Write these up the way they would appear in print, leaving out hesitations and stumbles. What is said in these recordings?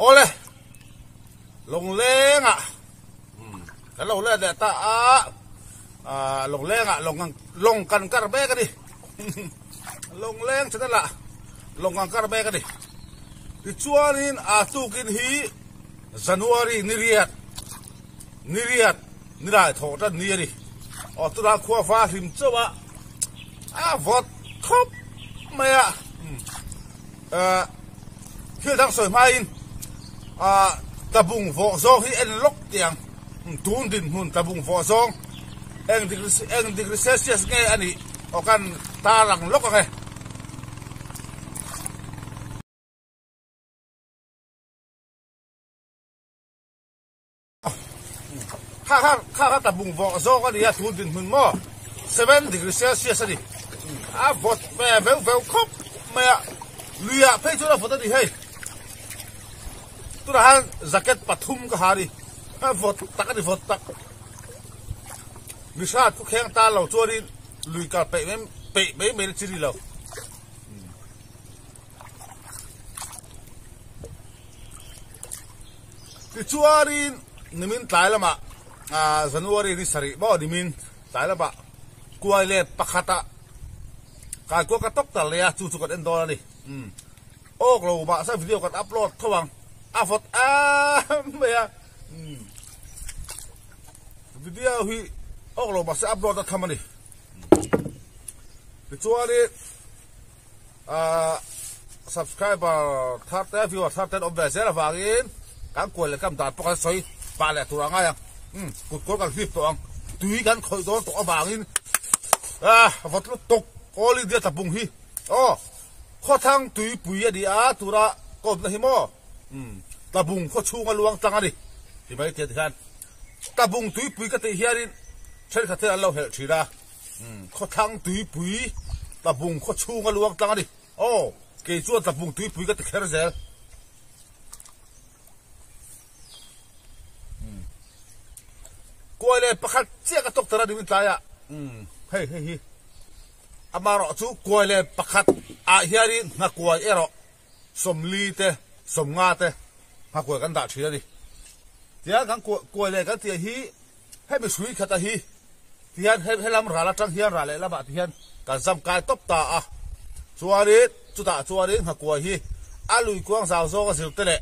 Awle, Lawnglengah kan lo let leh ta a, Lawnglengah lawng kan kar mek a ni. Lawngleng channel ah lawng kan kar mek a ni. Tichuanin a tukin hi January ni riat, ni riat ni lai thawh tan ni a ni. Aw tunah khua va hlim chauh a, a vawt khawp mai a. Thil dang sawi hmain tabung vawh zawng hi en lawk tih ang. Tun dinhmun tabung vawh zawng eng eng degree Celsius nge a nih aw kan tarlang lawk ang e. Kha kha kha kha tabung vawh zawk a ni a tun dinhmun maw 7 degree celsius a ni a vawt ve veuh veuh khawp mai a luiah phei chuan a vawt a ni hei tunah hian jacket pathum ka ha a ni a vawt tak a ni vawt tak mihrat khu kheng tan lo chuanin lui kal peih mai peih mai mai na chi ni lo. Tichuanin nimin tlai lamah January ni sarih maw nimin tlai lamah kuai let pakhatah kaikual ka tawk ta leh a chu chu kan en dawn a ni. Awk lo mahse video kan upload tho ang a vawt em mai a video hi awk lo mahse upload a tham a ni. Tichuanin. Ahh subscriber thar te viewer thar te an awm ve zel avangin kan kual leh kam dan pawh kan sawi pah leh tur a ngai ang umm kut kawl kan hlip tawh ang tui kan khawih dawn tawh avangin ah vawt lutuk All India tlabung hi aw khawthlang tuipui a ni a tura kawmna hi maw umm tlabung khaw chhunga luang tlang a ni ti mai te hian tlabung tuipui ka tih hianin thenkhat hian an lo helh thin a. Khawthlang tuipui Tlabung khaw chhunga luang tlang a ni. Aw, kei chuan Tlabung tuipui ka ti kher zel. Kuai leh pakhat chiah ka tawk tar a ni min tlai a. Hei hei hi. Amaherawh chu kuai leh pakhat ah hianin nghakuai erawh sawmli te, sawmnga te nghakuai kan dah thin a ni. Tiang kan kuai leh kan tih hi Hemi hrui khata hi tihian helam ral atang hian ral lehlamah tihian kan zam kai tawp ta a, chuanin chutah chuanin nghakuai hi a lui kuang zau zawng a zir te leh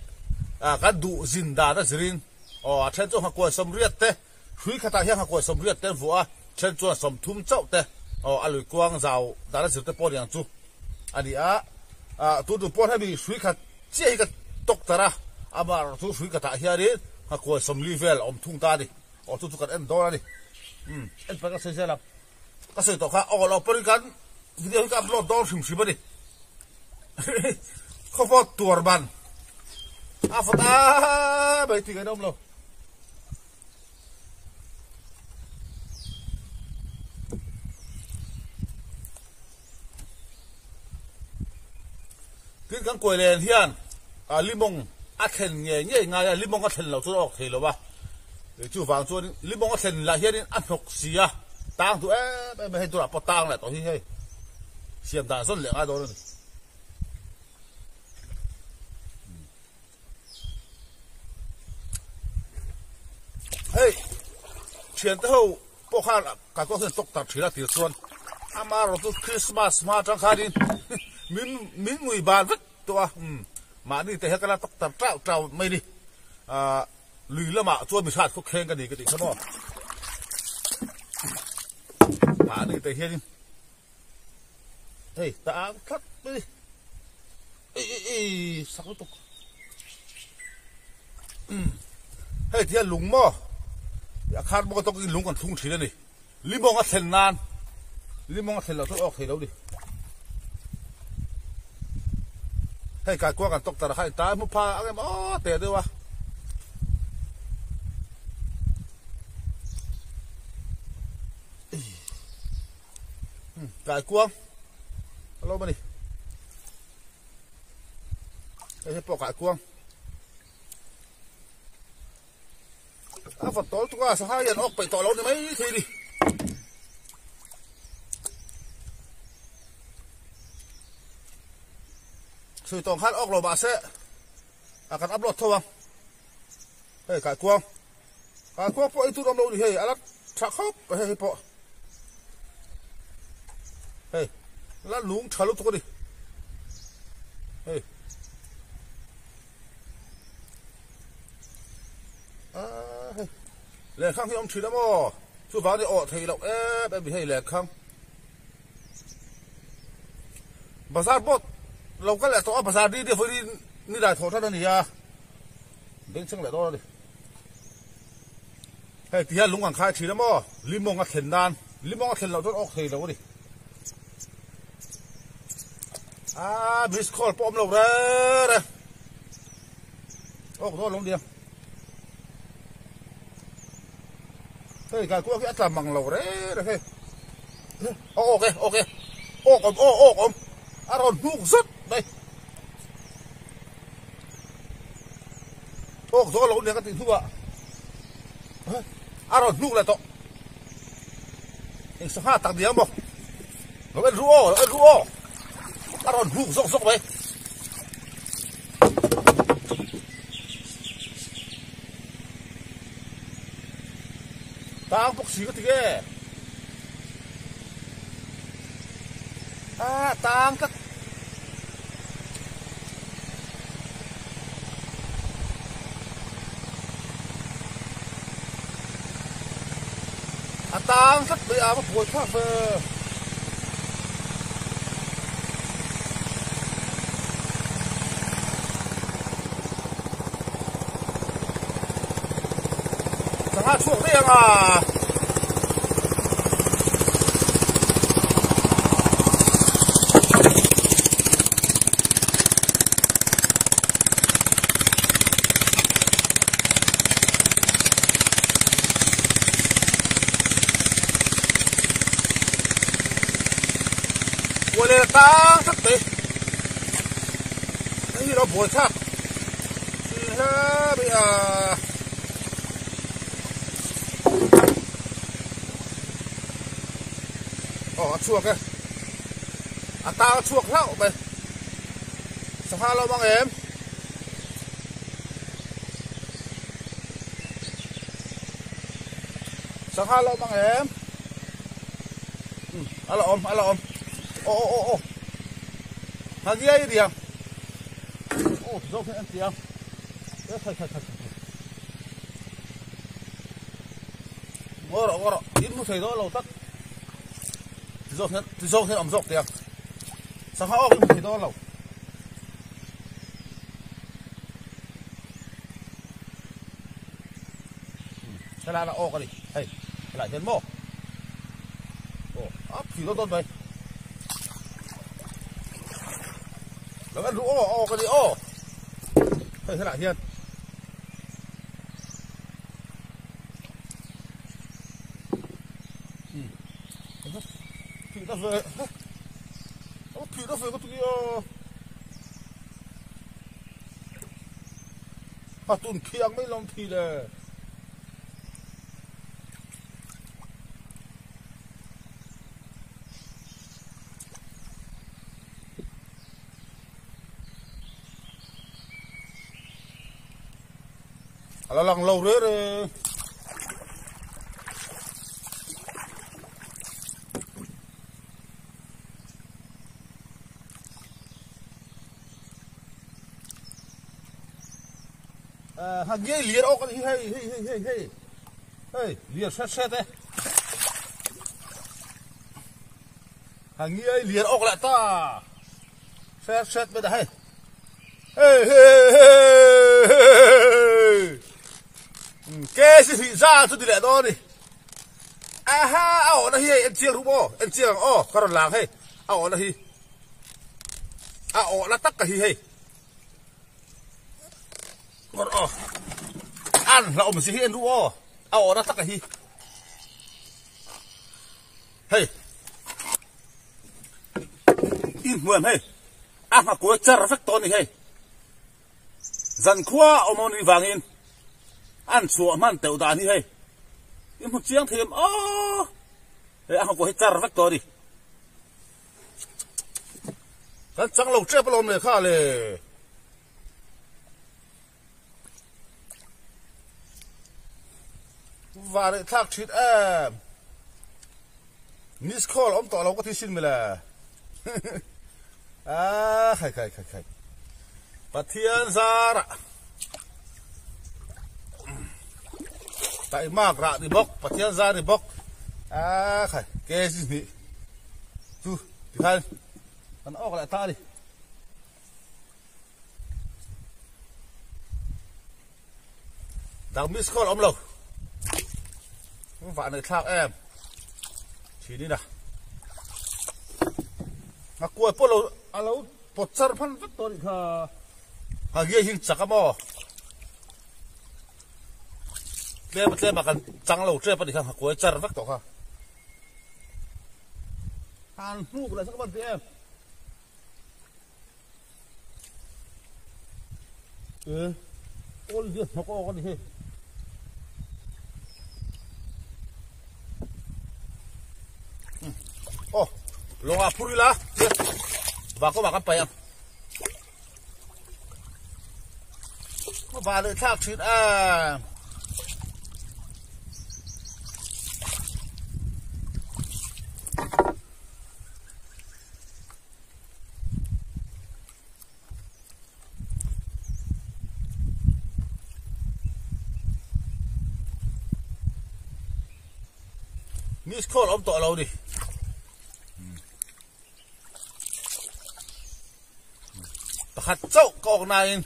kan duh zin dan a zirin aw a then chu nghakuai sawmriat te hrui khatah hian nghakuai sawmriat te an vuah a, then chuan sawmthum chauh te aw a lui kuang zau dan a zir te pawh a ni ang chu a ni a, tun tum pawh hemi hrui khat chiah hi ka tawk tar a, amah chu hrui khatah hianin nghakuai sawmli vel a awm thung ta a ni. Aw chu chu kan en dawn a ni. Umm en pah ka sawi zel ang. Ka sawi tawh kha aw lo pawhin kan video hi ka upload dawn hrim hrim a ni. Khawvawt tuar ban a fawt a mai tih ngaihna awm lo. Tin kan kuai len hian limawng a thlen ngei ngei ngai a, limawng a thlen loh chuan a awk thei lo a, chuvang chuan limawng a thlen lah hianin a hnawk si a, tang duh em em a, hei turah pawh tang leh tawh hi hei siam dan zawn leh ngai dawn a ni. Hei thiante ho Pawh khan ka kawng hian tawk tar thin a tir chuan amaherawh chu Christmas hma atang khanin min min ngui ban vek tawh a umm mahni te hian ka la tawk tar tau tau mai ni ah lui lamah chuan mi hrat khaw kheng ka ni ka tih kha maw mahni te hianin hei ta ang thlap mai ni ei ei ei sak lutuk. Hei ti hian lung maw a khan bawk a tawkin lung kan thlung thin a ni. Limawng a thlen nan limawng a thlen loh chuan awk thei lo ni. Hei kaikua kan tawk tar a kha in tai hmu pha ang em aw teh deuh a. Kaikuang a lo awm a ni. Hei hi pawh kaikuang. A vawt tawl tuk a, sangha hian awk peih tawh lo ni mai thei ni. Sui tawng khan awk lo mah se. A kan upload tho ang. Hei kaikuang. Kaikuang pawh ei tur awm lo ni hei a la tha khawp mai hei pawh. Hei la lung tha lutuk a ni. Hei. Ah hei. Lehkhang hi awm thin a maw? Chuvang ni awh theih loh em em ni hei lehkhang. Bazar boat lo kal leh tawh a bazar ni vawi ni dai thawh tan a ni a bengchheng leh dawn a ni hei ti hian lung an khai thin a maw limawng a thlen nan limawng a thlen loh chuan awk thei lo a ni ah miss call pawh awm lo re re awk dawn lo nia Hei kaikuak hi a tla mang lo re re hei. Aw awk e awk e awk awm aw awk awm a rawn hnuk zut mai. Awk zawk lo nia ka tih hnuah a rawn hnuk leh tawh. Eng sangha tak nia maw. Lo en ru aw lo en ru aw a rawn hnuk zawk zawk mai. Tang bawk si ka ti nge? Ah, tang tlat. A tang tlat mai a, va buai thlak ve. Sangha chhuak daih ang a. Kual leh tang tak mai. Hei hi lo buai thlak hle mai a. Aw a chhuak e. A tang a chhuak hlauh mai. Sangha lo mang em. Sangha lo mang em. A la awm a la awm. Aw aw aw aw. Hnagiai riang. Aw zawk hian an ti ang. E khai khai khai khai. Ngaw rawh ngaw rawh. In hmu thei dawn lo tak. Ti zawk hian ti zawk hian awm zawk teh ang. Sangha awk in hmu thei dawn lo. Helai la awk a ni. Hei helai hian maw. Aw a phi dawn dawn mai. Lo en ru aw awk a ni aw. Hei helai hian. Phi na ve. Phi na ve ka tu ni aw. A tun thiang mai lawm thi le. A la lang lo re re. Ha ngei liar awk a ni hi hei hei hei hei hei liar hret hret e ha ngei liar awk leh ta hret hret mai dah hei hei hei hei ke si hrih za chu ti leh dawn a ni aha a awhna hi hei en chiang ru maw en chiang ang aw ka rawn lang hei a awhna hi a awhna tak ka hi hei Ngawr aw. An hla awm si hi en ru aw. A awh na tak a hi. Hei. In hmuam hei. A hma kuai char vek tawh ni hei. Zan khua awm awm ni vangin an chhuah hman teuh dan hi hei. In hmu chiang thei em aw. Hei a hma kuai hi char vek tawh ni. Kan chang lo tep alawm le kha le. Va reh thlak thin em. Miss call awm tawh lo ka ti sin mile. Ah khai khai khai khai. Pathian zara. Taimak rah ni bawk Pathian zar ni bawk. Ah khai ke si ni. Tu tikhan kan awk leh ta a ni. Dang miss call awm lo. Vah nei thlak em. Thin in a. A kuai pawh lo a lo pawt char phan vek tawh anih kha. Ha nge hi chak a maw. Tlem tlem a kan chang lo tep anih kha a kuai char vek tawh kha. Han hnuk leh sak a van ti em. E awl hi a hnawk awk a ni hei. Aw lawngah phur ila vakawmah kan paih ang. Va leh thlak thin a. Miss call awm tawh lo ni. Pakhat chauh ka awk nain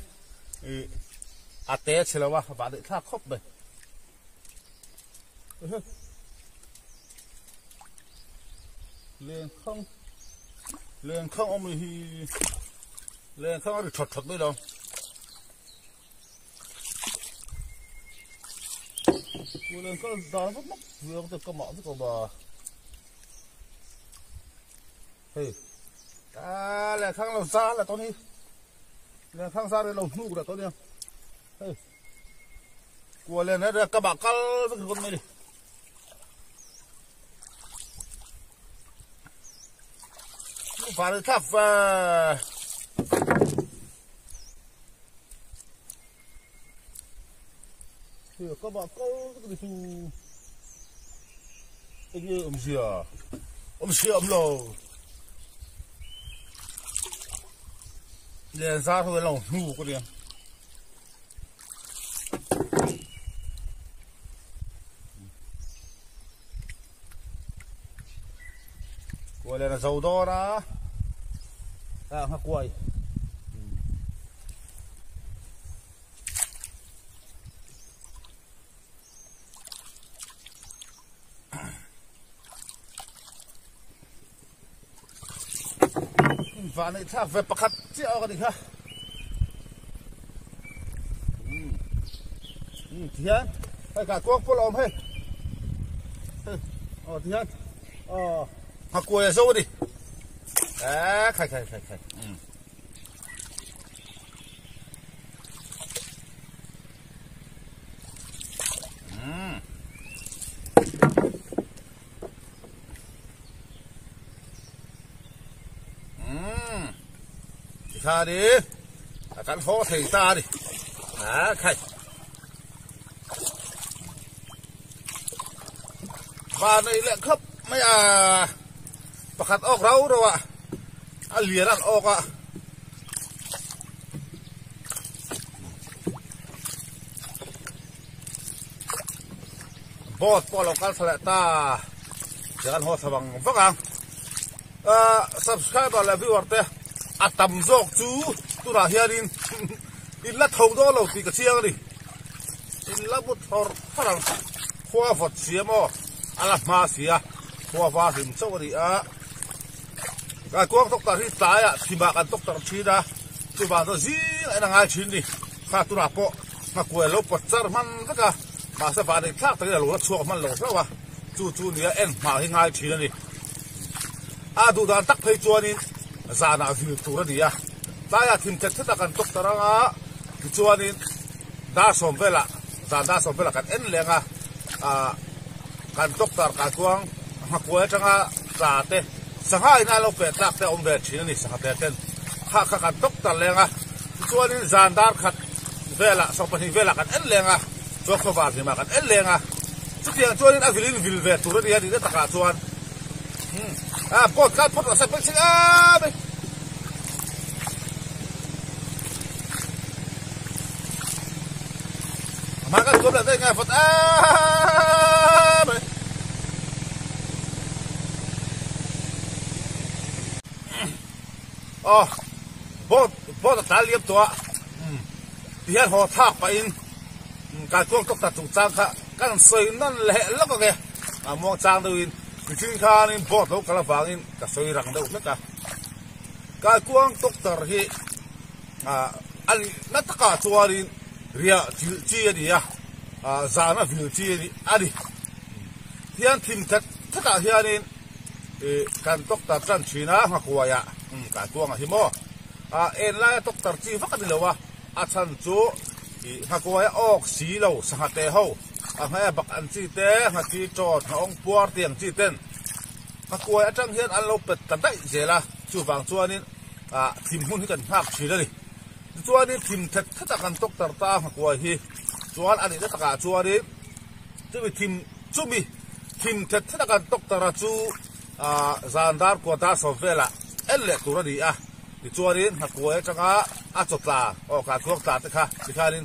a te chhe lo a, vah daih thlak khawp mai. Lenkhang lenkhang awm hi lenkhang a ri that that mai lo ku lenkhang dan vak mak riang te ka mah vek awm a hei a lenkhang lo zar leh tawh ni lenkhang zar hi lo hnuk leh tawh nia hei. Kua len a ka bah kal vek ringawt mai ni. Var thlak va. Ka bah kal vek ni chu. Enge awmzia? Awmzia awm lo. Len zar ho lo hnu ka nia. Kuai leh na zo dawn a ah ngha kuai Van neih thlak ve pakhat chiah awk a ni kha. Tihian hei kha kuang pawh la awm hei. Hei aw tihian aw nghakuai a zo a ni. Eee khai khai khai khai. Umm tikhan i a kan haw thei ta a ni a khai van nei leh khawp mai a pakhat awk rau rau a a lian an awk a. Boat pawh a lo kal thla leh ta tiang an haw thla vang vang ang ahh subscriber leh viewer te a tam zawk chu tunah hianin in la tho dawn lo tih ka chiang a ni in la mut thawr thawr ang khua vawt si a maw a la hma si a khua var hlim chauh a ni a kan kuang doctor hi tlaiah thimah kan doctor thin a chuvang chuan zing a en a ngai thin a ni kha tunah pawh. Nghakuai lo pawt char hman vek a, mahse vah neih thlak takin a lo la chhuak hman lo hlauh a, chu chu nia en hma hi ngai thin a ni. A duh dan tak phei chuanin zanah vil tur a ni a, tlaiah thim thet thet a kan tawk ta rang a, tichuanin dar sawm velah zan dar sawm velah kan en leng a, ah kan doctor kaikuang nghakuai atanga tla te sangha ina lo peh tlak te a awm ve thin a ni sangha pek ten kha kha kan doctor leng a, tichuanin zan dar khat. Velah 22 velah kan en leng a, chuan khawvar hlimah kan en leng a. Chutiang chuanin a vilin vil ve tur a nia nihna takah chuan a boat kal phawt rawh se pek chhing em mai. A hma kan tuam leh daih ngai phawt em mai. Aw boat boat a tlai liam tawh a tihian haw thlak pahin Kaikuang tawk ta chungchang kha kan sawi nawn leh lawk ang e. A muang chang deuhin mihring khanin boat lo kal avangin ka sawi rang deuh hlek a. Kaikuang doctor hi a nihna takah chuanin riah chilh chi a ni a, zana vil chi a ni. Hian thim that thatah hianin kan doctor tan thin a, nghakuaiah Kaikuangah hi maw en laia doctor chi vak a ni lo a. A chhan chu ih nghakuai a awk si lo sangha te ho a hmaia bak an chi te nghachi tawt nghaawng puar te ang chi ten nghakuai atang hian an lo pet ta daih zel a chuvang chuanin ah thim hun hi kan nghak thin a ni tichuanin thim thet thet a kan tawk tar ta a nghakuai hi chuan a nihna takah chuanin chumi thim chumi thim thet thet a kan tawk tar a chu ah zan dar kua dar sawm velah en leh tur a ni a. Tichuanin nghakuai atanga a chaw tla aw kaikuang tla te kha tikhanin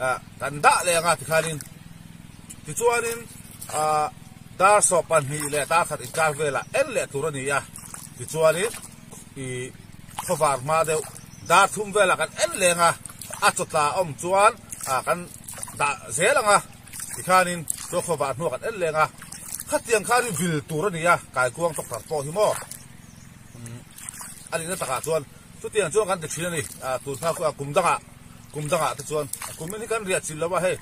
ah kan dah leh anga tikhanin tichuanin ah dar sawh pahnih leh dar khat inkar velah en leh tur a ni a tichuanin ih khawvar hma deuh dar thum velah kan en leh anga a chaw tla awm chuan ah kan dah zel anga tikhanin chaw khawvar hnuah kan en leh anga khatiang khan vil tur a ni a kaikuang tawk tar pawh hi maw. A nihna takah chuan chutiang chuan kan ti thin a ni. Tun hma khuah kum dangah kum dangah te chuan kum in hi kan riah chilh lo a hei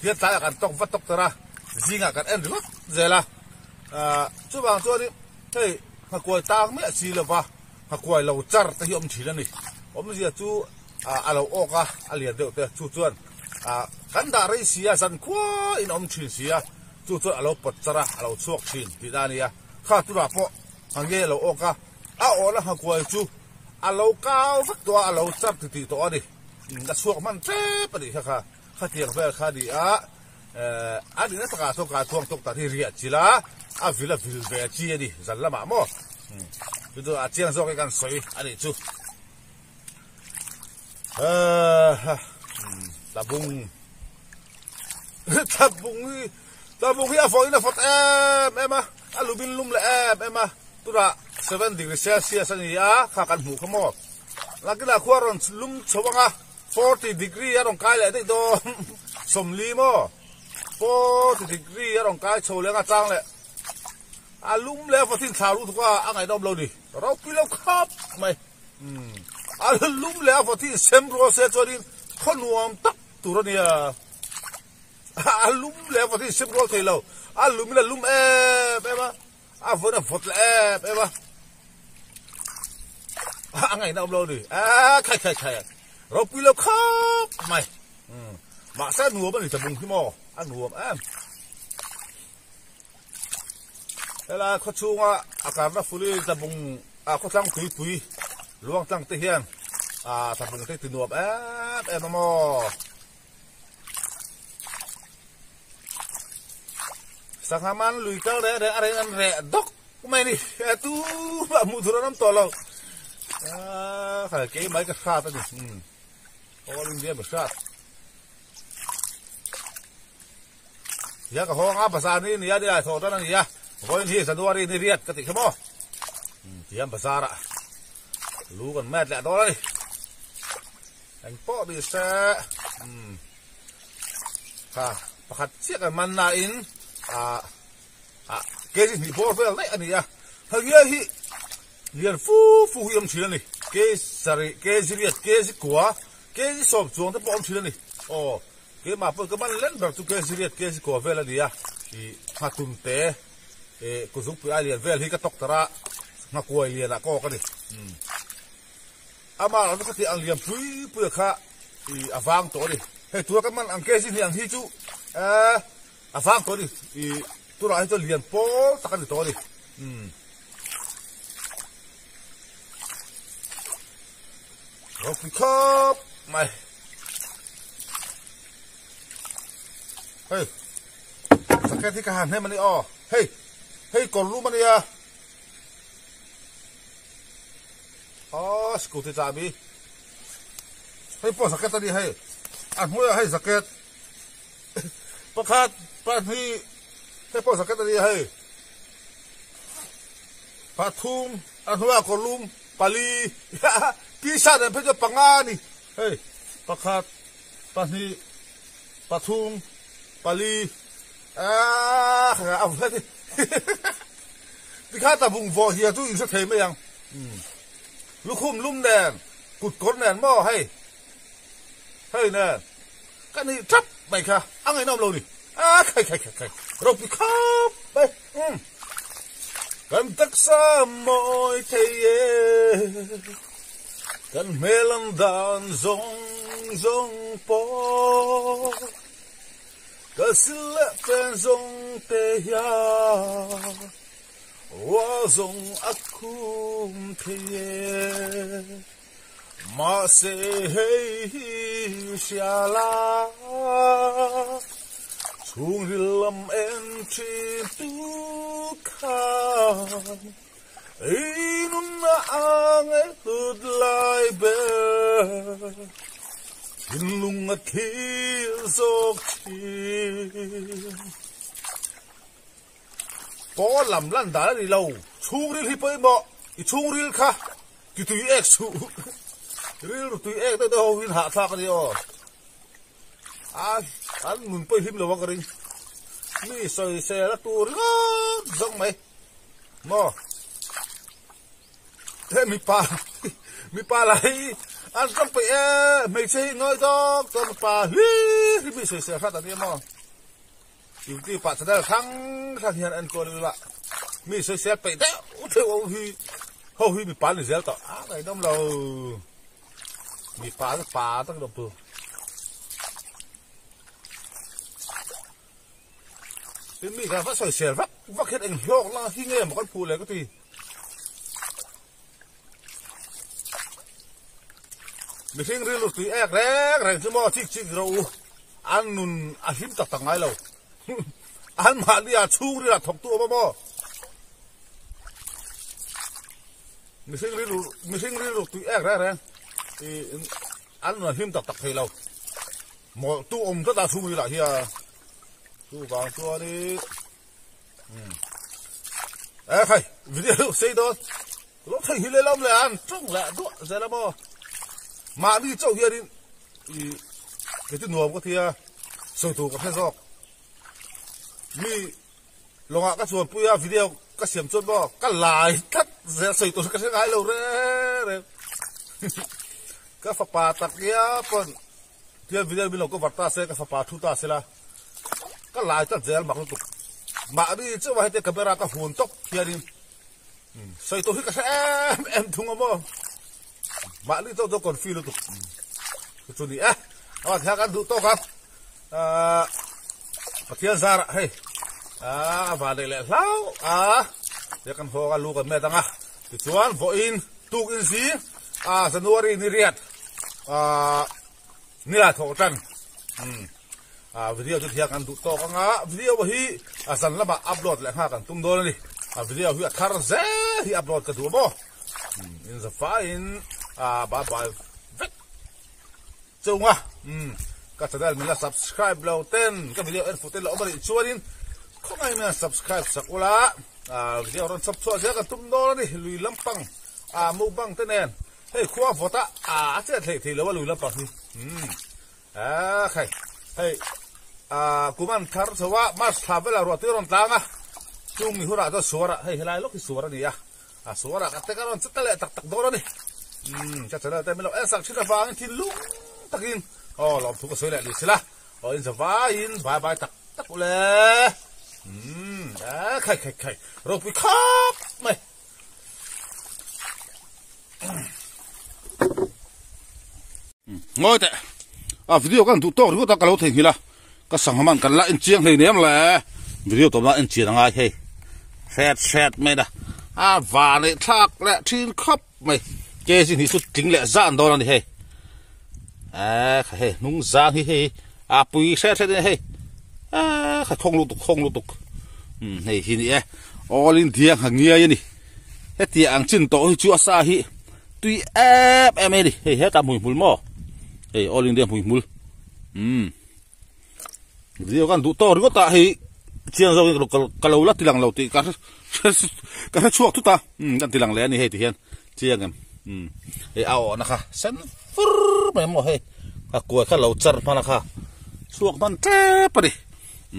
hian tlaiah kan tawk va tawk tar a zingah kan en ringawt zel a. Chuvang chuanin hei nghakuai tang miah si lo va nghakuai lo char te hi awm thin a ni. Awmzia chu a lo awk a a lian deuh te chu chuan kan dah rei si a zan khuain a awm thin si a chu chuan a lo pawt char a a lo chhuak thin tihna a ni a. Kha tunah pawh A nge lo awk a, a awla nghakuai chu a lo kau vek tawh a, a lo char ti tih tawh a ni. A chhuak hman tep a nih kha kha, khatiang vel kha a ni a, a nihna takah chuan kaikuang tawk tak hi riah chilh a, a vil a vil ve chi a ni zan lamah maw. Chu chu a chiang zawk hi kan sawi a nih chu. Tlabung Tlabung hi Tlabung hi a vawin a vawt em em a. A lubin lum leh em em a, tunah 7 degree celsius a ni a, kha kan hmuh kha maw? Nakinah khua rawn lum chho ang a, 40 degree a rawn kai leh daih dawn, 40 maw? 40 degree a rawn kai chho leh ang a chang leh a lum leh a vawtin thla lutuk a, a ngaihnawm lo ni, ropui lo khawp mai. Umm a lum leh a vawtin sem rual se chuanin khaw nuam tak tur a nia. A lum leh a vawt hi sim rual thei lo, a lum in a lum em em a, a vawt in a vawt leh em em a, a ngaihna awm lo a ni, a khai khai khai ropui lo khawp mai, mahse a nuam a ni tlabung hi maw, a nuam em. Helai khawchhunga a karna fuli tlabung a khawthlang tuipui luangtlang te hian a tlabung te ti nuam em em a maw. Sangha man lui kal reh reh a reng an reh dawk mai a ni e tu mah hmuh tur an awm tawh lo a keimah hi ka hrat a ni all India mi hrat ya ka hawng a bazar ni nia ni ai thawh tan a ni a vawiin hi January ni riat ka tih kha maw tihian bazar ah lu kan mat leh dawn a ni. Eng pawh ni se umm kha pakhat chiah kan man nain ah ah kg hnih bawr vel daih a ni a hengia hi lian fu fu hi awm thin a ni kg sarih kg riat kg kua kg sawm chuang te pawh awm thin a ni aw keimah pawh ka man len ber chu kg riat kg kua vel a ni a ih nghatun te eh kuzungpui ai lian vel hi ka tawk tar a nghakuai lianah ka awk a ni umm. Amah ram kha tih ang lian pui pui a kha ih a vang tawh a ni. Hei tura kan man ang kg hnih ang hi chu eh a vang tawh a ni. Ih turah hi chuan lian pawl tak a ni tawh a ni. Umm. Ropui khawp mai. Hei. Zaket hi ka han hnem a ni aw. Hei, hei kawrlum a nia. Aw, scooty chahbi. Hei pawh zaket a ni hei. A hnuaiah hei zaket. Pakhat, pahnih, hei pawh zaket a nia hei. Pathum, a hnuaiah kawrlum pali. T-shirt nen phei chuan panga a ni. Hei, pakhat, pahnih, pathum, pali. Aaa, a vla ni. Tikha tabung vawh hia chu in hre thei mai ang. Lukhum lum nen, kut kawr nen maw hei. Hei nen, ka nih tap mai kha a ngaihnawm lo ni. Aaa, khai khai khai khai, ropui khawp mai. Kan taksa mawi thei e, kan hmel an dan zawng zawng pawh. Ka sil leh pen zawng te hian ruah zawng a khum thei e. Mahse hei hi hria la, chhungril lam en thin tu khan i nunna a ngaihhlut lai ber. Thinlung a thlir zawk thin. Pawl lam lan dan a ni lo. Chhungril hi pawimawh. I chhungril kha ti tui ek suh. Rilru tui ek deuh deuh ho hi hahthlak a ni aw. A an nun pawh i hlim lo ang ka ring. Mi sawisel a tur ringawt zawng mai. Maw? He mipa mipa lah hi an tlawm peih e hmeichhe hi ngawi dawk chuan mipa hlir hi mi sawisel hrat an nia maw duty pah channel hrang hrang hian an enkawl ila mi sawisel peih deuh theuh ho hi ho hi mipa an ni zel tawh a ngaihnawm lo mipa chu pa tak dawk tur. Tin mi kan va sawisel vak vak hian eng hlawk la hi nge maw kan phuh leh ka ti. Mihring rilru tui ek reng reng chu maw chik chik rawh u an nun a hlim tak tak ngai lo. An mahni ah chhung ril ah thawk tu awm a maw. Mihring rilru mihring rilru tui ek reng reng i an nun a hlim tak tak thei lo. Mawlh tu awm tlat a chhung ril ah hian chuvang chuanin umm e khai video sei dawn lo thei hi leh lam leh an tawng leh duah zel a maw mahni chauh hianin ih kei chu nuam ka ti a sawi tur ka hre zawk mi lawngah ka chuanpui a video ka siam chuan maw ka lai tlat zel sawi tur ka hre ngai lo reng reng ka fapa tak ia pawn. Tian video min lo cover ta se ka fapa thu ta sela ka lai tlat zel mak lutuk mahni chauh a heti camera ka hun tawp hianin sawi tur hi ka hre em em thung a maw mahni chauh chu confi lutuk chu ni e a thian kan duh tawk a ahh Pathian zarah hei ahh a van leh leh hlau a tia kan hawng a lu kan met ang a tichuan vawiin tukin zing ah January ni riat ahh nila thawh tan umm ah video chu thiang kan duh tawk anga video hi a zan lamah upload leh nghak kan tum dawn a ni a video hi a thar zel hi upload ka duh maw umm in zafaiin ah bye bye vek chunga umm ka channel min la subscribe lo ten ka video en fuh ten la awm a nih chuanin khawngaih hian subscribe sak ula ah video rawn chhawp chhuah zel kan tum dawn a ni lui lampang ah mukbang te nen Hei khua vawt a a chet hleih thei lo a lui lampang hi umm ah khai hei ah kum an thar chho a march thla velah ruah tui a rawn tlang a chung mi hunah chuan suar ah hei helai lawk hi suar a ni a a suar ah ka tek a rawn che ta leh tak tak dawn a ni umm ka channel te min lo en sak thin avangin thinlung takin aw lawmthu ka sawi leh ni sila aw in zavaiin bye bye tak tak ule umm ah khai khai khai ropui khawp mai. Ngawi teh a video kan duh tawk ringawt a ka lo theihnghilh a ka sangha man kan la en chiang hlei nem le video tawp na en chian angai hei hret hret mai na a va neih thlak leh thin khawp mai kg hnih chu tling leh zan dawn a ni hei a hei hnung zang hi hei a pui hret hret a ni hei. A kha khawng lutuk khawng lutuk umm hei hi ni e all India ngha ngiai a ni hetiang ang chin tawh hi chu a sa hi tui em em a ni hei hetah hmuihmul maw hei all India hmuihmul umm video kan duh tawk ringawt ah hei chiang zawk in ka lo la ti lang lo tih ka ka hre chhuak thut a umm kan ti lang leh a ni hei ti hian chiang em umm hei a awhna kha sen fur mai maw hei a kuai kha lo char hman a kha chhuak hman tep a ni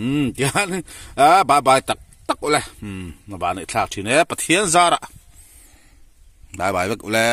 umm tihian a bye bye tak tak ule umm a van neih thlak thin e Pathian zarah bye bye vek ule.